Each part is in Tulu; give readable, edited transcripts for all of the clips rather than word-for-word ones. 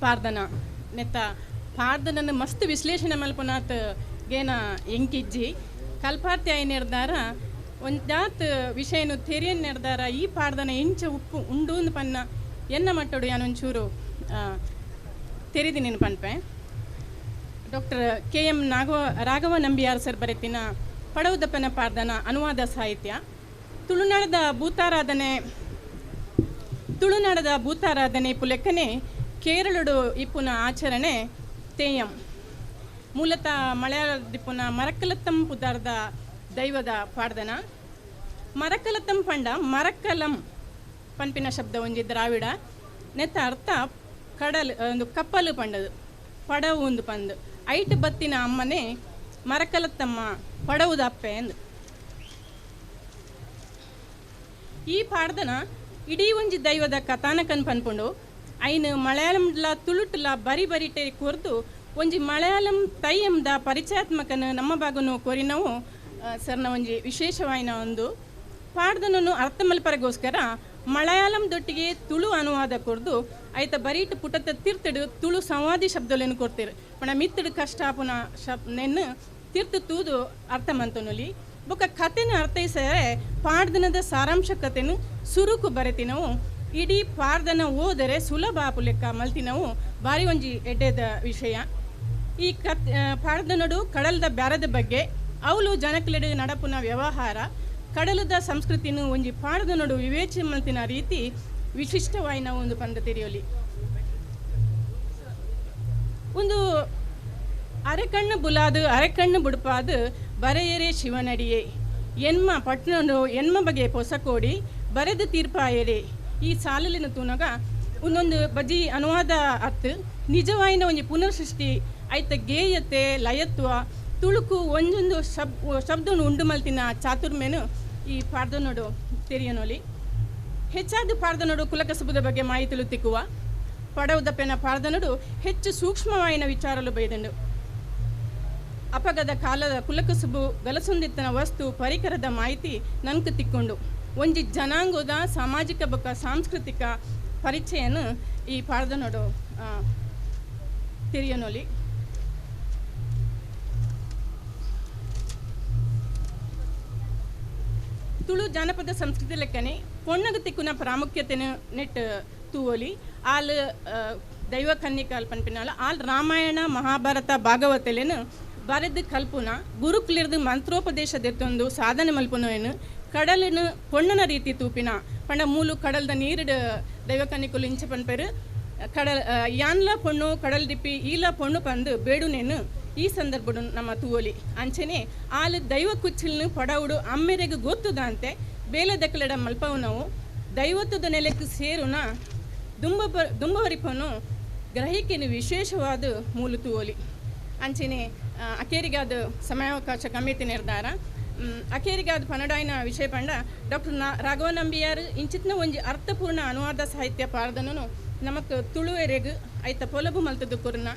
ಪಾರ್ದನ ನೆತ್ತ ಪಾರ್ದನನ್ನು ಮಸ್ತ್ ವಿಶ್ಲೇಷಣೆ ಮಲ್ಪುನಾತ್ ಗೇನ ಎಂಕಿಜ್ಜಿ ಕಲ್ಪಾರ್ತಿ ಆಯಿ ನಿರ್ಧಾರ ಒಂಜಾತ್ ವಿಷಯನು ತೆರಿಯನ್ ನಿರ್ಧಾರ ಈ ಪಾರ್ದನ ಎಂಚ ಉಪ್ಪು ಉಂಡು ಪನ್ನ ಎನ್ನ ಮಟ್ಟೋಡು ಯಾನೊಂಚೂರು ತೆರಿದಿನೇನು ಪನ್ಪೆ. Doctor K M Raghava Nambiar sir ಬರೆತಿನ ಪಡವುದಪ್ಪನ ಪಾರ್ದನ ಅನುವಾದ ಸಾಹಿತ್ಯ. ತುಳುನಾಡದ ಭೂತಾರಾಧನೆ ಪುಲೆಕ್ಕನೆ ಕೇರಳಡು ಇಪ್ಪುನ ಆಚರಣೆ ತೇಯಂ. ಮೂಲತಃ ಮಲಯಾಳದಿಪ್ಪುನ ಮರಕಲತ್ತಂ ಪುದಾರ್ದ ದೈವದ ಪಾಡ್ದನ. ಮರಕಲತ್ತಂ ಪಂಡ ಮರಕಲಂ ಪನ್ಪಿನ ಶಬ್ದ ಒಂಜಿ ದ್ರಾವಿಡ ನೆತ್ತ ಅರ್ಥ ಕಡಲ್ ಒಂದು ಕಪ್ಪಲು ಪಂಡದು ಪಡವು ಒಂದು ಪಂದು ಐಟ್ ಬತ್ತಿನ ಅಮ್ಮನೆ ಮರಕಲತ್ತಮ್ಮ ಪಡವುದ ಅಪ್ಪೆ ಎಂದು. ಈ ಪಾಡ್ದನ ಇಡೀ ಒಂಜಿ ದೈವದ ಕಥಾನಕನ್ ಪನ್ಪುಂಡು. ಐನು ಮಲಯಾಳಂಲ ತುಳುಟ್ಲ ಬರಿ ಬರಿಟೆ ಕೊರ್ದು ಒಂಜಿ ಮಲಯಾಳಂ ತೈಯಂದ ಪರಿಚಯಾತ್ಮಕನ ನಮ್ಮ ಭಾಗನು ಕೊರಿನವು ಸರ್ನ ಒಂಜಿ ವಿಶೇಷವಾಯಿನ ಒಂದು ಪಾಡ್ದನನ್ನು ಅರ್ಥ ಮಲ್ಪರಗೋಸ್ಕರ ಮಲಯಾಳಂ ದೊಟ್ಟಿಗೆ ತುಳು ಅನುವಾದ ಕೊರ್ದು ಐತ ಬರೀಟ್ ಪುಟತ ತೀರ್ತಡು ತುಳು ಸಂವಾದಿ ಶಬ್ದಲೇನು ಕೊಡ್ತೀರು ಪಣ ಮಿತ್ತಡು ಕಷ್ಟ ಪುನ ಶಬ್ ನೆನ್ನು ತೀರ್ತು ತೂದು ಅರ್ಥ ಮಂತನುಲಿ ಬೊಕ್ಕ ಕಥೆನ ಅರ್ಥೈಸರೆ ಪಾಡ್ದನದ ಸಾರಾಂಶ ಕಥೆನು ಸುರುಕು ಬರೆತಿನವು ಇಡೀ ಪಾಡ್ದನ ಓದರೆ ಸುಲಭ ಲೆಕ್ಕ ಮಲ್ತಿನವು ಭಾರಿ ಒಂಜಿ ಎಡ್ಡೆದ ವಿಷಯ. ಈ ಕತ್ ಪಾಡ್ದನಡು ಕಡಲದ ಬ್ಯಾರದ ಬಗ್ಗೆ ಅವಳು ಜನಕ್ಲೆಡು ನಡಪುನ ವ್ಯವಹಾರ ಕಡಲದ ಸಂಸ್ಕೃತಿನು ಒಂಜಿ ಪಾಡ್ದನಡು ವಿವೇಚನೆ ಮಲ್ತಿನ ರೀತಿ ವಿಶಿಷ್ಟವಾಯಿನ ಒಂದು ಪಂದ ತೆರೆಯಲಿ. ಒಂದು ಅರೆಕಣ್ಣು ಬುಲಾದು ಅರೆಕಣ್ಣು ಬುಡುಪಾದು ಬರೆಯರೆ ಶಿವನಡಿಯೇ ಎನ್ಮ ಪಟ್ಟಣನು ಎನ್ಮ ಬಗೆ ಪೊಸಕೋಡಿ ಬರೆದು ತೀರ್ಪಾಯರೆ ಈ ಸಾಲಲಿನ ತೂನಗ ಒಂದೊಂದು ಬಜಿ ಅನುವಾದ ಅತ್ತು ನಿಜವಾಯಿನ ಒಂಜಿ ಪುನರ್ಸೃಷ್ಟಿ ಐತ ಗೇಯತೆ ಲಯತ್ವ ತುಳುಕು ಒಂಜೊಂದು ಶಬ್ದನು ಉಂಡು ಮಲ್ತಿನ ಚಾತುರ್ಮೆನು ಈ ಪಾಡ್ದನೋಡು ತೆರಿಯನೋಲಿ. ಹೆಚ್ಚಾದ ಪಾಡ್ದನೋಡು ಕುಲಕಸಬುದ ಬಗ್ಗೆ ಮಾಹಿತಿಲು ತಿಕ್ಕುವ ಪಡವುದಪ್ಪೆನ ಪಾಡ್ದನೋಡು ಹೆಚ್ಚು ಸೂಕ್ಷ್ಮವಾಯಿನ ವಿಚಾರಲು ಬೈದಂಡು. ಅಪಗದ ಕಾಲದ ಕುಲಕಸುಬು ಗಲಸೊಂದಿತ್ತನ ವಸ್ತು ಪರಿಕರದ ಮಾಹಿತಿ ನನ್ಕು ತಿಕ್ಕೊಂಡು ಒಂಜಿ ಜನಾಂಗದ ಸಾಮಾಜಿಕ ಬೊಕ್ಕ ಸಾಂಸ್ಕೃತಿಕ ಪರಿಚಯನು ಈ ಪಾಡ್ದನೋಡು ತೆರಿಯನೋಲಿ. ತುಳು ಜಾನಪದ ಸಂಸ್ಕೃತಿ ಲೆಕ್ಕನೆ ಪೊಣ್ಣಗ ತಿಕ್ಕುನ ಪ್ರಾಮುಖ್ಯತೆನ ನೆಟ್ ತೂವೊಲಿ. ಆಲ್ ದೈವ ಕನ್ನಿಕಾಲ್ ಪನ್ಪಿನಾಲ ಆಲ್ ರಾಮಾಯಣ ಮಹಾಭಾರತ ಭಾಗವತಲೇನು ಬರೆದು ಕಲ್ಪುನ ಗುರುಕುಲಿರ್ದು ಮಂತ್ರೋಪದೇಶ ದೆತ್ತೊಂದು ಸಾಧನೆ ಮಲ್ಪುನವೇನು ಕಡಲಿನ ಪೊಣ್ಣನ ರೀತಿ ತೂಪಿನ ಪಂಡ ಮೂಲು ಕಡಲ್ದ ನೀರಿಡು ದೈವ ಕನ್ನಿಕುಲು ಇಂಚ ಪನ್ಪೇರು ಕಡಲ್ ಯಾನ್ಲ ಪೊಣ್ಣು ಕಡಲ್ ದಿಪ್ಪಿ ಈಲ ಪೊಣ್ಣು ಪಂದು ಬೇಡುನೇನು ಈ ಸಂದರ್ಭಡು ನಮ್ಮ ತೂವೊಲಿ. ಅಂಚನೆ ಆಲ್ ದೈವ ಕುಚ್ಚಿಲ್ನು ಪಡವುಡು ಅಮ್ಮೆರೆಗ್ ಗೊತ್ತುದಂತೆ ಬೇಲೆ ದಕ್ಕಲೆಡ ಮಲ್ಪವನವು ದೈವತ್ವದ ನೆಲೆಕ್ ಸೇರುನ ದುಂಬವರಿಪನು ಗ್ರಹಿಕೆನು ವಿಶೇಷವಾದ ಮೂಲು ತೂವೊಲಿ. ಅಂಚನೆ ಅಕೇರಿಗಾದ ಸಮಯಾವಕಾಶ ಕಮಿಟಿ ನಿರ್ಧಾರ ಅಕೇರಿಗಾದ ಪನಡಾಯಿನ ವಿಷಯ ಪಂಡ ಡಾಕ್ಟರ್ ರಾಘವ ನಂಬಿಯಾರ್ ಇಂಚಿತ್ನ ಒಂಜಿ ಅರ್ಥಪೂರ್ಣ ಅನುವಾದ ಸಾಹಿತ್ಯ ಪಾರ್ದನನು ನಮಕ್ ತುಳುವೆರೆಗ್ ಐತ ಪೊಲಬು ಮಲ್ತದು ಕೊರ್ನ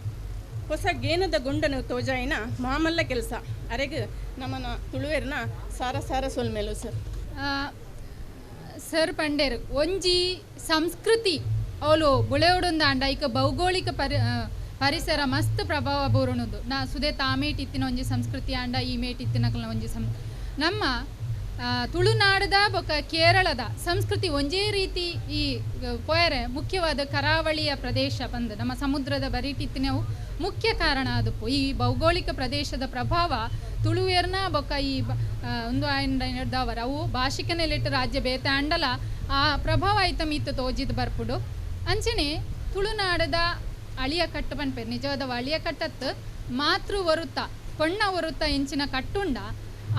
ಹೊಸ ಗೇನದ ಗುಂಡನು ತೋಜಾಯಿನ ಮಾಮಲ್ಲ ಕೆಲಸ ಅರೆಗ್ ನಮ್ಮನ ತುಳುವೆರ್ನ ಸಾರ ಸಾರ ಸೊಲ್ಮೇಲು ಸರ್. ಸರ್ ಪಂಡೇರ್ ಒಂಜಿ ಸಂಸ್ಕೃತಿ ಅವಳು ಬುಳೆಯೋಡೊಂದಾಂಡ ಐಕ ಭೌಗೋಳಿಕ ಪರಿಸರ ಮಸ್ತ್ ಪ್ರಭಾವ ಬೂರುಣುದು. ನಾ ಸುದೇ ತಾಮೇಟಿತ್ತಿನ ಒಂಜಿ ಸಂಸ್ಕೃತಿ ಆಂಡ ಈ ಮೇಟಿತ್ತಿನ ಒಂಜಿ ನಮ್ಮ ತುಳುನಾಡದ ಬೊಕ ಕೇರಳದ ಸಂಸ್ಕೃತಿ ಒಂಜೇ ರೀತಿ ಈ ಪೊಯರೆ ಮುಖ್ಯವಾದ ಕರಾವಳಿಯ ಪ್ರದೇಶ ಬಂದು ನಮ್ಮ ಸಮುದ್ರದ ಬರಿಟಿತ್ತಿನವು ಮುಖ್ಯ ಕಾರಣ ಅದಕ್ಕೂ ಈ ಭೌಗೋಳಿಕ ಪ್ರದೇಶದ ಪ್ರಭಾವ ತುಳುವೇರ್ನ ಬೊಕ್ಕ ಈ ಒಂದು ಆಯ್ದವರ ಅವು ಭಾಷಿಕ ನೆಲೆಟ್ಟು ರಾಜ್ಯ ಬೇತೆ ಅಂಡಲ ಆ ಪ್ರಭಾವ ಐತ ಮೀತು ತೋಜಿದ್ ಬರ್ಪುಡು. ಅಂಚನೆ ತುಳುನಾಡದ ಅಳಿಯ ಕಟ್ಟು ಪನ್ಪೇರು ನಿಜವಾದ ಅಳಿಯ ಕಟ್ಟತ್ತು ಮಾತೃ ಒರುತ್ತ ಪೊಣ್ಣ ಒರುತ್ತ ಇಂಚಿನ ಕಟ್ಟುಂಡ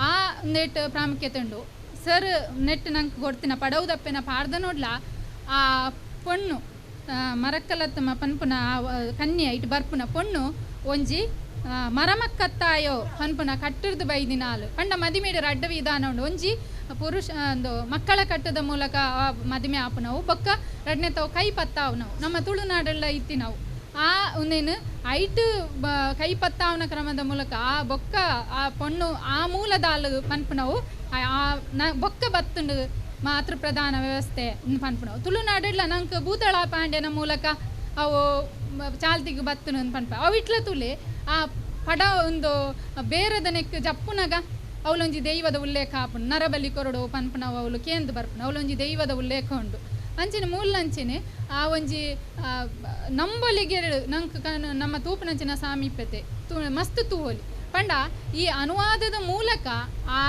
ಆ ನೆಟ್ ಪ್ರಾಮುಖ್ಯತೆ ಉಂಡು. ಸರ್ ನೆಟ್ ನಂಗೆ ಕೊಡ್ತಿನ ಪಡವುದಪ್ಪೆನ ಪಾಡ್ದ ನೋಡ್ಲ ಆ ಪೊಣ್ಣು ಮರಕ್ಕಲತ್ತಮ್ಮ ಪನ್ಪುನ ಕನ್ಯೆ ಇಟ್ಟು ಬರ್ಪುನ ಪೊಣ್ಣು ಒಂಜಿ ಮರಮಕ್ಕತ್ತಾಯೋ ಪನ್ಪುನ ಕಟ್ಟಿರ್ದು ಬೈದಿನಾಲು ಪಂಡ ಮದಿಮೇಡು ರಡ್ಡ ವಿಧಾನ ಉಂಡು. ಒಂಜಿ ಪುರುಷ ಒಂದು ಮಕ್ಕಳ ಕಟ್ಟದ ಮೂಲಕ ಮದಿಮೆ ಆಪುನವು ಬೊಕ್ಕ ರಡ್ನೆ ತಾವು ಕೈ ಪತ್ತಾವನವು ನಮ್ಮ ತುಳುನಾಡೆಲ್ಲ ಇತ್ತಿನವು ಆ ಒಂದೇನು ಐಟ್ ಕೈ ಪತ್ತಾವನ ಕ್ರಮದ ಮೂಲಕ ಆ ಬೊಕ್ಕ ಆ ಪೊಣ್ಣು ಆ ಮೂಲದಾಲು ಪನ್ಪುನವು ಆ ಬೊಕ್ಕ ಬತ್ತುಂಡು ಮಾತೃ ಪ್ರಧಾನ ವ್ಯವಸ್ಥೆ ಪನ್ಪುನವು. ತುಳುನಾಡೆಲ್ಲ ನಂಗೆ ಭೂತಳ ಪಾಂಡ್ಯನ ಮೂಲಕ ಅವು ಚಾಲ್ತಿಗೆ ಬತ್ತುನು ಪನ್ಪ. ಅವು ಇಟ್ಲ ತೂಲೆ ಆ ಪಡ ಒಂದು ಬೇರದ ನೆಕ್ ಜಪ್ಪುನಗ ಅವಲೊಂಜಿ ದೈವದ ಉಲ್ಲೇಖ ಆಪುಂಡು. ನರಬಲಿ ಕೊರಡು ಪನ್ಪುನವು ಅವಳು ಕೇಂದ್ ಬರ್ಪುನ ಅವಲೊಂಜಿ ದೈವದ ಉಲ್ಲೇಖ ಉಂಡು. ಅಂಚಿನ ಮೂಲಂಚಿನೆ ಆ ಒಂಜಿ ನಂಬೊಲಿಗೆ ನಂಕ್ ನಮ್ಮ ತೂಪುನಂಚಿನ ಸಾಮೀಪ್ಯತೆ ಮಸ್ತ್ ತೂವೊಲಿ. ಪಂಡ ಈ ಅನುವಾದದ ಮೂಲಕ ಆ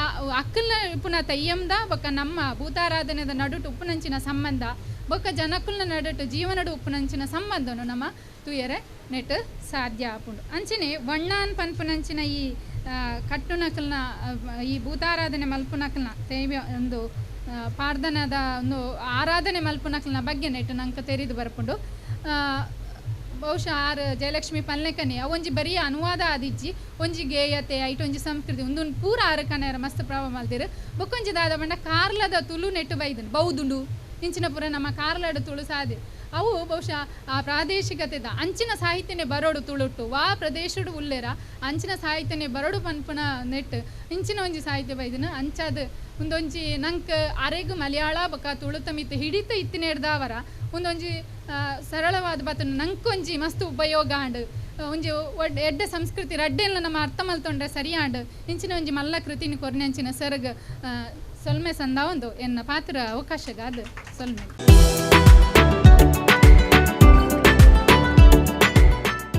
ಅಕ್ಕಲ್ನ ಉಪ್ಪುನ ತಯ್ಯಂದ ಬೊಕ್ಕ ನಮ್ಮ ಭೂತಾರಾಧನೆದ ನಡುಟು ಉಪ್ಪುನಂಚಿನ ಸಂಬಂಧ ಬೊಕ್ಕ ಜನಕುಲ್ನ ನಡುಟು ಜೀವನಡು ಉಪ್ಪುನಂಚಿನ ಸಂಬಂಧನು ನಮ್ಮ ತೂಯರೆ ನೆಟ್ ಸಾಧ್ಯ ಆಪುಂಡು. ಅಂಚಿನೆ ವಣ್ಣಾನ್ ಪನ್ಪುನಂಚಿನ ಈ ಕಟ್ಟುನಕಲ್ನ ಈ ಭೂತಾರಾಧನೆ ಮಲ್ಪುನಕಲ್ನ ತೇವ ಒಂದು ಪಾರ್ದನದ ಒಂದು ಆರಾಧನೆ ಮಲ್ಪುನಕಲ್ನ ಬಗ್ಗೆ ನೆಟ್ ನಂಗೆ ತೆರಿದು ಬರ್ಪುಂಡು. ಬಹುಶಃ ಆರ್ ಜಯಲಕ್ಷ್ಮಿ ಪಲ್ಲೆಕನೆ ಅವೊಂಜಿ ಬರೀ ಅನುವಾದ ಆದಿಜ್ಜಿ ಒಂಜಿ ಗೇಯತೆ ಐಟ್ ಒಂಜಿ ಸಂಸ್ಕೃತಿ ಒಂದೊಂದು ಪೂರ ಆರು ಕನೆಯರ ಮಸ್ತ್ ಪ್ರಭಾವ ಮಲ್ದಿರು. ಬೊಕ್ಕೊಂಜಿ ದಾದ ಪಂಡ ಕಾರ್ಲದ ತುಳು ನೆಟ್ಟು ಬೈದನು ಬೌದುಂಡು ಇಂಚಿನ ಪೂರ ನಮ್ಮ ಕಾರ್ಲಡ ತುಳು ಸಾದಿ ಅವು ಬಹುಶಃ ಆ ಪ್ರಾದೇಶಿಕತೆದ ಅಂಚಿನ ಸಾಹಿತ್ಯನೇ ಬರೋಡು ತುಳುಟ್ಟು ವಾ ಪ್ರದೇಶಡು ಉಲ್ಲೇರ ಅಂಚಿನ ಸಾಹಿತ್ಯನೇ ಬರೋಡು ಪನ್ಪುನ ನೆಟ್ ಇಂಚಿನ ಒಂಜಿ ಸಾಹಿತ್ಯ ಬೈದನು. ಅಂಚಾದ ಒಂದೊಂಜಿ ನಂಕ್ ಅರೆಗ್ ಮಲಯಾಳ ಬೊಕ್ಕ ತುಳುತ ಮಿತ್ತ ಹಿಡಿತ ಇತ್ತಿನೇಡ್ದಾವರ ಒಂದೊಂಜಿ ಸರಳವಾದ ಬತ್ತನ ನಂಕೊಂಜಿ ಮಸ್ತ್ ಉಪಯೋಗ ಆಂಡ್ ಒಂಜಿ ಎಡ್ಡೆ ಸಂಸ್ಕೃತಿ ರಡ್ಡೆಲ್ಲ ನಮ್ಮ ಅರ್ಥ ಮಲ್ತೊಂಡ್ರೆ ಸರಿಯಾಂಡ್ ಇಂಚಿನ ಒಂಜಿ ಮಲ್ಲ ಕೃತಿನ ಕೊರ್ನೆ ಅಂಚಿನ ಸರಗ್ ಸೊಲ್ಮೆ ಸಂದ ಒಂದು ಎನ್ನ ಪಾತ್ರ ಅವಕಾಶಗಾದ ಸೊಲ್ಮೆ.